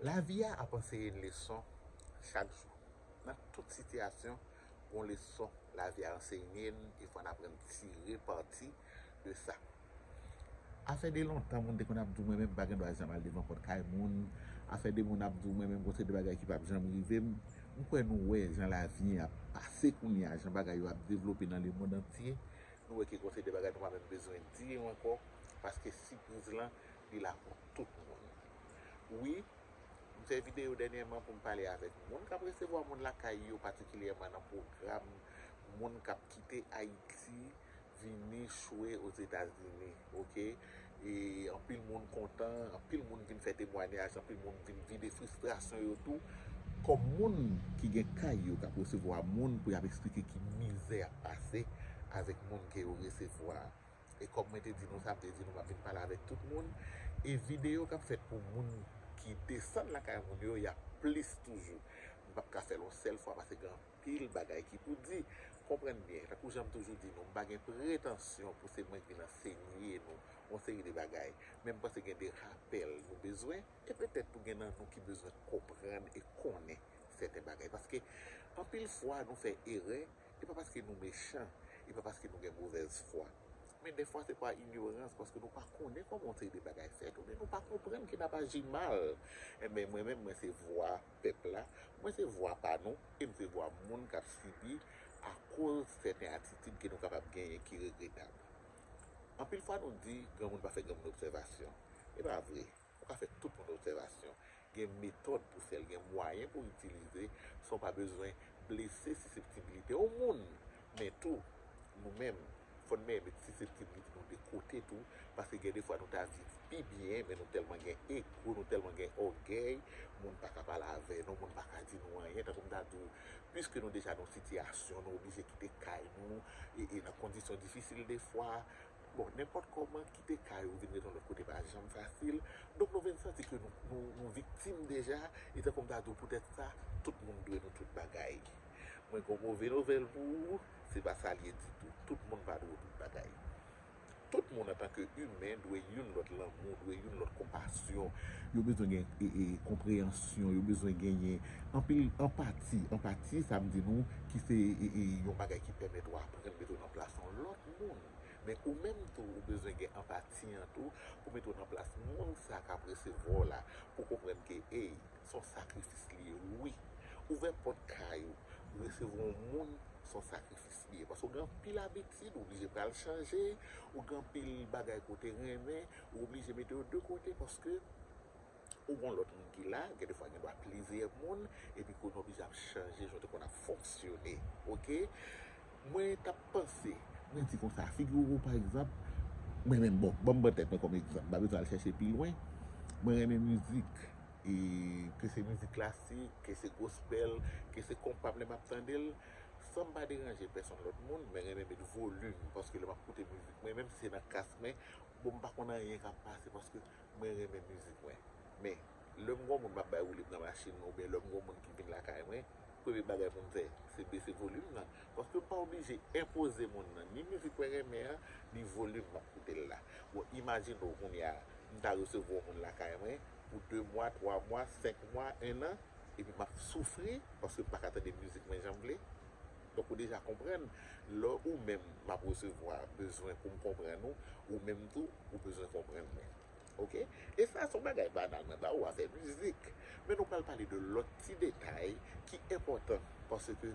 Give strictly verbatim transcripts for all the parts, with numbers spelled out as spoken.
Lavi a ap anseye n leson chak jou. Nan tout sitiyasyon, gon leson lavi a anseye n e fò n aprann tire pati de sa. Afè de lontan, moun te konn ap di w, mwen menm m pa gen dwa janm al devan pòt kay moun. Afè de moun ap di w, mwen menm gon seri de bagay ki p ap janm rive m. M kwè nou wè jan lavi ap pase kounye a, jan bagay yo ap devlope nan lemonn antye. Nou wè ke gon seri de bagay nou pa menm bezwen di yo ankò, paske sipriz lan, li la pou tout moun. Wi, m fè videyo dènyèman pou m pale avèk moun k ap resevwa moun lakay yo, patikilyèman nan pwogram moun k ap kite Ayiti vini chwe Ozetazini, oke? E anpil moun kontan, anpil moun vin fè temwayaj, anpil moun vin vide fristrasyon yo tou. Kòm moun ki gen kay yo k ap resevwa moun pou y ap eksplike ki mizè y ap pase avèk moun ke yo resevwa. E kòm mwen te di nou sa, m te di nou m ap vin pale avèk tout moun. E videyo k ap fèt pou moun ki desann lakay moun yo, y ap plis toujou. M p ap ka fè l yon sèl fwa paske gen anpil bagay ki pou di. Konprann byen, tankou jan m toujou di nou, m pa gen pretansyon pou se mwen ki vin ansenye nou yon seri de bagay. Men m panse gen de rapèl nou bezwen, e petèt tou gen nan nou ki bezwen konprann e konnen sèten bagay. Paske anpil fwa nou fè erè, e pa paske nou mechan, e pa paske nou gen movèz fwa. Men defwa se pa inyorans, paske nou pa konnen kòman yon seri de bagay fèt, oubyen nou pa konprann ke n ap aji mal. Enben, mwen menm, mwen se vwa pèp la, mwen se vwa pa nou, e m se vwa moun k ap sibi akoz sèten atitid ke nou kapab genyen ki regretab. Anpil fwa nou di, granmoun pa fè granmoun obsèvasyon. E pa vre. Ou ka fè tout moun obsèvasyon. Gen metòd pou fè l, gen mwayen pou itilize, san w pa bezwen blese siseptibilite yon moun. Men tou, nou menm, fò n mete siseptibilite nou de kote tou, paske gen defwa nou ta viv pi byen, men nou tèlman gen ego, nou tèlman gen ògèy, moun pa ka pale avè nou, moun pa ka di nou anyen, tankou m ta di w, piske nou deja nan yon sitiyasyon, nou oblije kite kay nou, e, e nan kondisyon difisil defwa, bon, nenpòt kòman, kite kay ou vin ret yon lòt kote pa janm fasil. Donk, nou vin santi ke nou, nou, nou viktim deja, e tankou m ta di w, poutèt sa, tout moun dwe nou tout bagay. Mwen gon move nouvèl pou ou, se pa sa l ye ditou. Tout moun pa dwe w tout bagay. Tout moun, antanke imen, dwe youn lòt lanmou, dwe youn lòt konpasyon. Yo bezwen gen e, e, konpreyansyon, yo bezwen genyen anpil anpati. Anpati, sa m di nou, ki se e, e, yon bagay ki pèmèt ou aprann mete w nan plas yon lòt moun. Men ou menm tou, ou bezwen gen anpati an tou pou mete w nan plas moun sa k ap resevwa w la, pou konprann ke, ey, se yon sakrifis li ye, wi. Ouvè pòt kay ou, resevwa yon moun, se yon sakrifis li ye. Paske w gen anpil abitid, ou oblije pral chanje, ou gen anpil bagay ke w te renmen, ou oblije mete yo de kote, paske ou gon lòt moun ki la, gen defwa gen dwa plizyè moun, epi kounye a w oblije ap chanje jan w te konn ap fonksyone, oke? Mwen t ap panse, mwen di konsa, figire w, pa egzanp, mwen menm, bon, ban m pran tèt mwen kòm egzanp, m pa bezwen al chèche pi lwen, mwen renmen mizik, e ke se mizik klasik, ke se gospel, ke se konpa m, lè m ap tande l, san m pa deranje pèsonn lòt moun, mwen renmen met volim, paske lè m ap koute mizik mwen, menm si se nan kas mwen, bon, m pa konn anyen k ap pase, paske mwen renmen mizik mwen. Men, lè m gon moun m ap bay woulib nan machin mwen, oubyen lè m gon moun ki vin lakay mwen, premye bagay pou m fè, se bese volim nan. Paske m pa oblije enpoze moun nan ni mizik mwen renmen an, ni volim m ap koute l la. Bon, imajine w kounye a, m ta resevwa yon moun lakay mwen pou de mwa, twa mwa, senk mwa, en an, epi m ap soufri, paske m pa ka tande mizik mwen jan m vle. Donk, ou deja konprann, lè ou menm m ap resevwa bezwen pou m konprann ou, ou menm tou, ou bezwen konprann mwen. Oke? E sa se yon bagay banal mwen ba ou, afè mizik. Men nou pral pale de lòt ti detay ki enpòtan, paske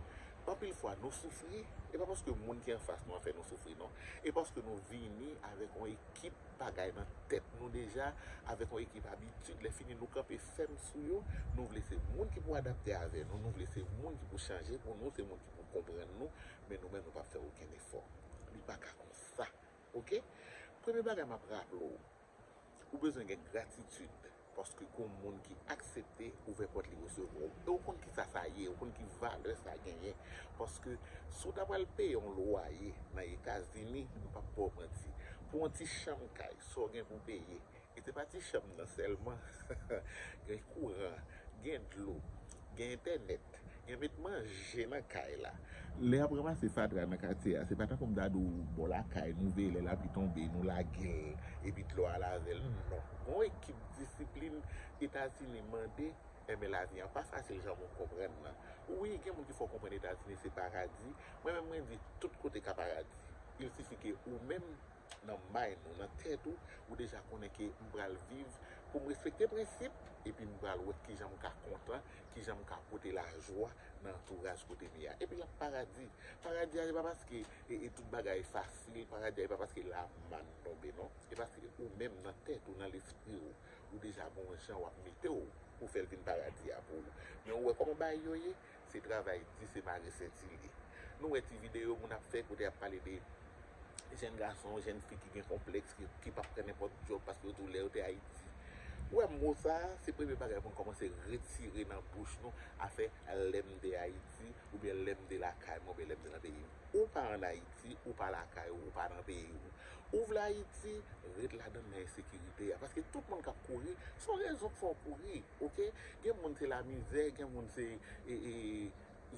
anpil fwa nou soufri, e pa paske moun ki anfas nou an fè nou soufri, non. E paske nou vini avèk yon ekip bagay nan tèt nou deja, avèk yon ekip abitid, lè fini nou kanpe fèm sou yo, nou vle se moun ki pou adapte avè nou, nou vle se moun ki pou chanje pou nou, se moun ki pou konprann nou, men nou menm nou p ap fè okenn efò. Li pa ka konsa. Oke? Premye bagay m ap raple w, ou bezwen gen gratitid, paske gon moun ki aksepte ouvè pòt li resevwa w. E ou konn kisa sa ye, ou konn ki valè sa genyen. Paske si w ta pral peye yon lwaye nan Etazini, m p ap ba w manti, pou yon ti chanm kay, sa w gen pou peye, e se pa ti chanm nan sèlman, gen kouran, gen dlo, gen entènèt, Gen met manje nan kay la. Lè y ap ranmase fatra nan katye a, se pa tankou m ta di w bò lakay nou veye lè lapli tonbe, nou lage l, epi dlo a lave l. Non. Gon ekip disiplin Etazini mande, enben lavi an pa fasil jan moun konprann nan. Wi, gen moun ki fè w konprann Etazini se paradi. Mwen menm mwen di tout kote ka paradi. Il sifi ke ou menm nan may nou, nan tèt ou, ou deja konnen ke m pral viv pou m respekte prensip, epi m pral wè kijan m ka kontan, kijan m ka pote lajwa nan antouraj kote m ye a. Epi l ap paradi. Paradi a, se pa paske e, e, tout bagay fasil, paradi a, se pa paske lamann tonbe, non. Se paske ou menm nan tèt ou, nan lespri w, ou deja gen yon jan w ap mete w pou fè l vin paradi a pou ou. Men ou wè kòman bagay yo ye? Se travay di, se mare senti l ye. Nou wè ti videyo moun ap fè kote y ap pale de jèn gason, jèn fi ki gen konplèks, ki, ki p ap pran nenpòt djòb paske yo di w lè yo te Ayiti. Ou wè mo sa a, se premye bagay pou n kòmanse retire nan bouch nou, afè lè m te Ayiti, oubyen lè m te lakay mwen, oubyen lè m te nan peyi m. Ou pa ann Ayiti, ou pa lakay ou, ou pa nan peyi w. Ou vle Ayiti, ret ladan l nan ensekirite a. Paske tout moun k ap kouri, se yon rezon k fè w kouri, oke? Gen moun se lamizè, gen moun se e, e,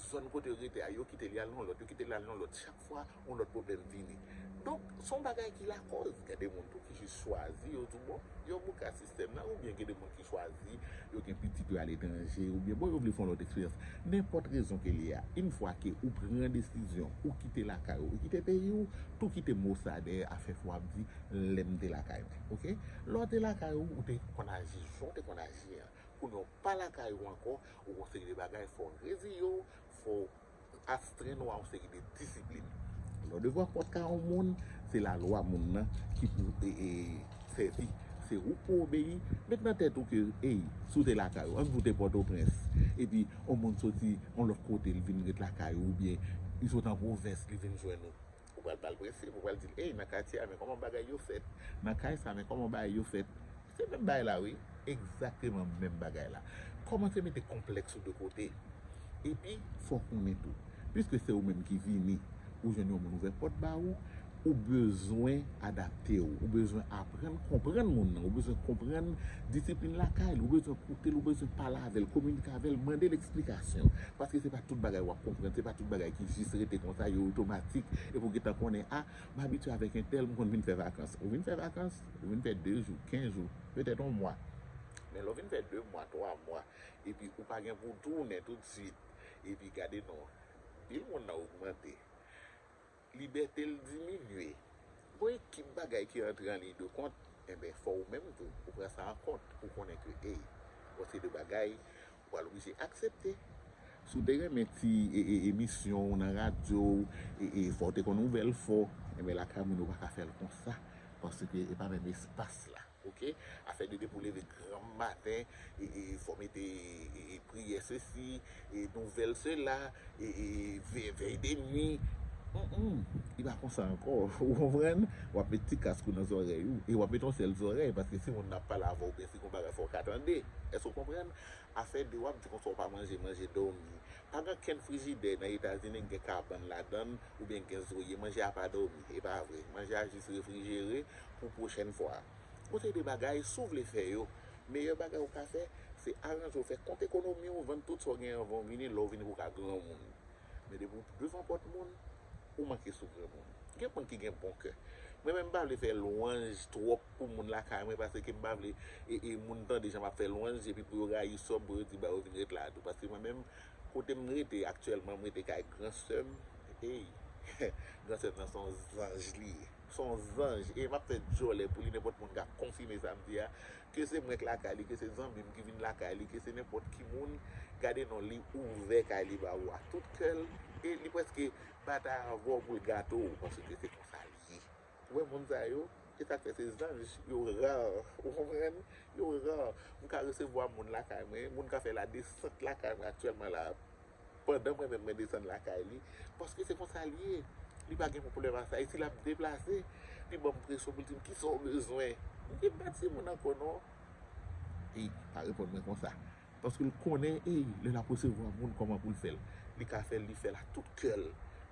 zòn kote yo rete a, yo kite l, y al nan yon lòt, yo kite l, y al nan yon lòt. Chak fwa, yon lòt pwoblèm vini. Donk, se yon bagay ki lakòz. Gen de moun tou ki jis chwazi, yo di w, bon, yo bouka sistèm nan, oubyen gen de moun ki chwazi, yo gen pitit yo aletranje, oubyen, bon, yo vle fè yon lòt eksperyans. Nenpòt rezon ke l ye a, yon fwa ke ou pran desizyon, ou kite lakay ou, ou kite peyi w, tou kite mo sa dèyè, afè fò w ap di, lè m te lakay mwen, oke? Lè w te lakay ou, ou te konn aji jan w te konn aji an. Kounye a w pa lakay ou ankò, ou gon seri de bagay, fò w reziye w, fò w astrenn ou a yon seri de disiplin. Lè w devwa pòt kay yon moun, se lalwa moun nan ki pou e, e, sèvi. Se ou k pou obeyi. Met nan tèt ou ke, ey, si w te lakay ou, ann di w te Pòtoprens, epi yon moun soti yon lòt kote, l vin ret lakay ou, oubyen li sot an pwovens, li vin jwenn ou. Ou pral ba l prensip, ou pral di l, ey, nan katye a, men kòman bagay yo fèt. Nan kay sa, men kòman bagay yo fèt. Se menm bagay la, wi. Egzakteman menm bagay la. Kòmanse mete konplèks ou de kote. Epi, fò w konnen tou. Piske se ou menm ki vini, ou jwenn yon moun ouvè pòt ba ou, ou bezwen adapte w, ou bezwen aprann konprann moun nan, ou bezwen konprann disiplin lakay li, ou bezwen koute l, ou bezwen pale avè l, kominike avè l, mande l eksplikasyon. Paske se pa tout bagay w ap konprann, se pa tout bagay ki jis rete konsa, yo otomatik, epi w gentan konnen, a, m abitye avèk entèl, m konn vin fè vakans. Ou vin fè vakans, ou vin fè de jou, kenz jou, petèt yon mwa. Men lè w vin fè de mwa, twa mwa, epi ou pa gen pou w tounen toutswit, epi gade non, bil moun nan ogmante, libète l diminye. Gon ekip bagay ki antre an liy de kont, enben, fò ou menm tou, ou pran sa an kont, ou konnen ke, ey, gon seri de bagay, ou pral oblije aksepte. Si w te renmen ti e, e, emisyon w nan radyo, e, e, fò w te konn ouvè l fò, enben, lakay moun yo pa ka fè l konsa, paske e pa menm espas la. Oke? Afè de depi w leve granm maten, e, e, fò mete e, e, priyè sesi, e, nouvèl sela, e, e, ve- vèy de nwi. Mm, mm. Li pa konsa ankò. Ou konprann? W ap met ti kask ou nan zòrèy ou. E w ap met yon sèl zòrèy, paske si moun nan ap pale avè w, oubyen si gon bagay fò w ka tande. Èske w konprann? Afè de w ap di konsa w pa manje, manje dòmi. Pa gen okenn frijidè nan Etazini k gen kabann ladan l, oubyen k gen zoye. Manje a pa dòmi. E pa vre. Manje a jis refrijere pou pwochèn fwa. Gon seri de bagay, si w vle fè yo, meyè bagay ou ka fè, se aranje w, fè kont ekonomi w, vann tout sa w genyen anvan w vini, lè w vini pou w ka granmoun. Men depi w devan pòt moun, ou manke sou granmoun. Gen moun ki gen bon kè. Mwen menm, m pa vle fè lwanj twòp pou moun lakay mwen, paske m pa vle e, e, moun tande jan m ap fè lwanj, epi pou yo rayi sò m, pou yo di, ba, yo vin ret la tou. Paske mwen menm, kote m rete aktyèlman, m rete kay gran sè m. Ey, gran sè m nan se yon zanj li ye. Se yon zanj. E m ap fè djòlè pou li, nenpòt moun ka konfime sa m di a. Ke se mwen k lakay li, ke se zanmi m ki vin lakay li, ke se nenpòt ki moun, gade non, li ouvè kay li ba ou a tout kè l. E li prèske batay avè w pou l gate w, paske se konsa li ye. Ou wè moun sa yo, e sa k fè se zanj, yo ra, ou konprann? Yo ra. M ka resevwa moun lakay mwen, moun ka fè ladesant lakay mwen aktyèlman la. Pandan mwen menm mwen desann lakay li, paske se konsa l ye. Li pa gen pwoblèm a sa. E si l ap deplase, li ban m presyon pou l di m, kisa w bezwen? M di, m pa timoun ankò non. Li pa reponn mwen konsa. Paske l konnen, ey, lè l ap resevwa moun, kòman pou l fè l. Li ka fè l, li fè l a tout kè l.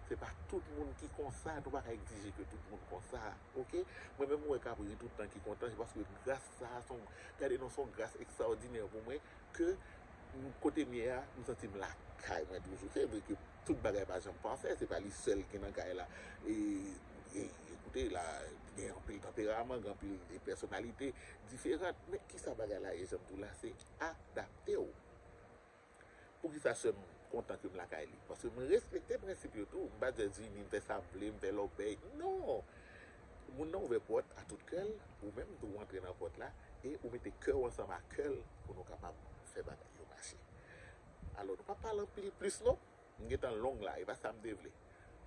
Se pa tout moun ki konsa, nou pa ka egzije ke tout moun konsa, oke? Mwen menm, mwen ka ri tout tan ki kontan, se paske gras sa a, se yon, gade non, se yon gras ekstraòdinè pou mwen, ke Kote m ye a, m santi m lakay mwen toujou. Se vre ke tout bagay pa janm pafè, se pa li sèl ki nan kay la. E, e, e koute la, gen anpil tanperaman, gen anpil pèsonalite diferan. Men kisa bagay la ye, jan m di w la, se adapte w. Poukisa sè m kontan ke m lakay li? Paske m respekte prensip yo tou. M pa jis vini, m fè sa m vle, m fè lòbèy. Non! Moun nan ouvè pòt a tout kè l, ou menm tou w antre nan pòt la, e ou mete kè w ansanm a kè l pou nou kapab fè bagay yo mache. Alò, nou pa pale anpil plis non. M gentan long la, e pa sa m te vle.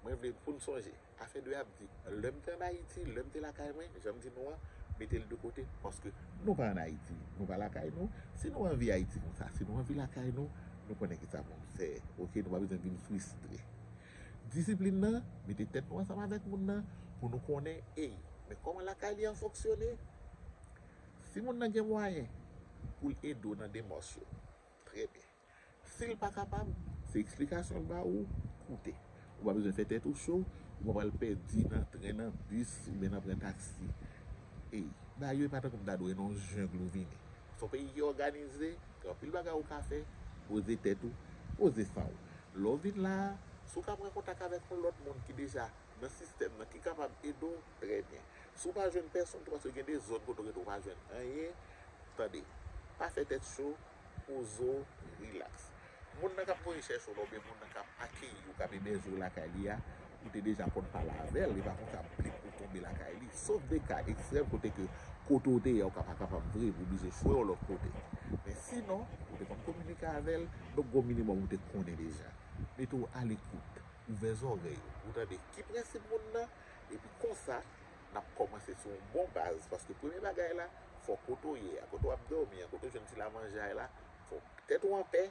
Mwen vle pou n sonje, afè de ap di, lè m te ann Ayiti, lè m te lakay mwen, jan m di nou an, mete l de kote, paske nou pa ann Ayiti, nou pa lakay nou. Si nou anvi Ayiti konsa, si nou anvi lakay nou, nou konnen kisa pou n fè, oke? Nou pa bezwen vin fristre. Disiplin nan, mete tèt nou ansanm avèk moun nan, pou nou konnen, ey, men kòman lakay li an fonksyone? Si moun nan gen mwayen pou l ede w nan demach yo, trè byen. Si l pa kapab, se eksplikasyon l ba ou, koute. Ou pa bezwen fè tèt ou cho, ou pa pral pèdi nan tren, nan bis, oubyen nan pran taksi. Ey, bagay yo e pa tankou m ta di w e nan yon jeng ou vini. Se yon peyi ki òganize, gen anpil bagay ou ka fè, poze tèt ou, poze san w. Lè w vin la a, si w ka pran kontak avèk yon lòt moun ki deja nan sistèm nan, ki kapab ede w, trè byen. Si w pa jwenn pèsonn tou, paske gen de zòn kote w rete w pa jwenn anyen, tande, pa fè tèt cho, poze w, rilaks. Moun nan k ap voye chèche w la, oubyen moun nan k ap akeyi w, k ap ebèje w lakay li a, ou te deja konn pale avè l, e pa konsa blik ou tonbe lakay li. Sof de ka ekstrèm kote ke kote w te ye a, ou ka pa kapab vre, ou blije chwe yon lòt kote. Men sinon, ou te konn kominike avè l, donk gon minimòm ou te konnen deja. Mete w alekout, ouvè zòrèy ou, ou tande ki prensip moun nan, epi konsa, n ap kòmanse sou yon bon baz, paske premye bagay la, fò kote w ye a, kote w ap dòmi a, kote w jwenn ti lamanjay la, fò tèt ou anpè.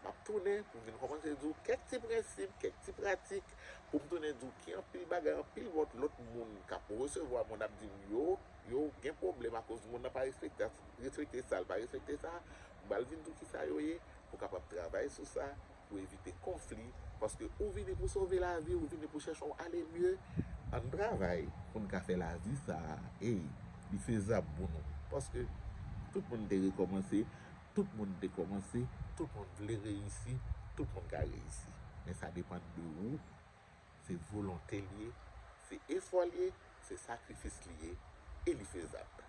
M ap tounen pou m vin kòmanse di w kèk ti prensip, kèk ti pratik, pou m tounen di w ki anpil bagay, anpil lòt, lòt moun k ap resevwa mwen ap di m yo, yo gen pwoblèm akoz moun nan pa respekte, respekte sa, l pa respekte sa. M pral vin di w kisa yo ye, pou w kapab travay sou sa, pou evite konfli, paske ou vini pou sove lavi, ou vini pou chèche yon ale mye. Ann travay pou n ka fè lavi sa a, ey, li fezab pou nou. Paske tout moun te rekòmanse, tout moun te kòmanse, tout moun vle reyisi, tout moun ka reyisi. Men sa depann de ou, se volonte l ye, se efò l ye, se sakrifis li ye, e li fezab.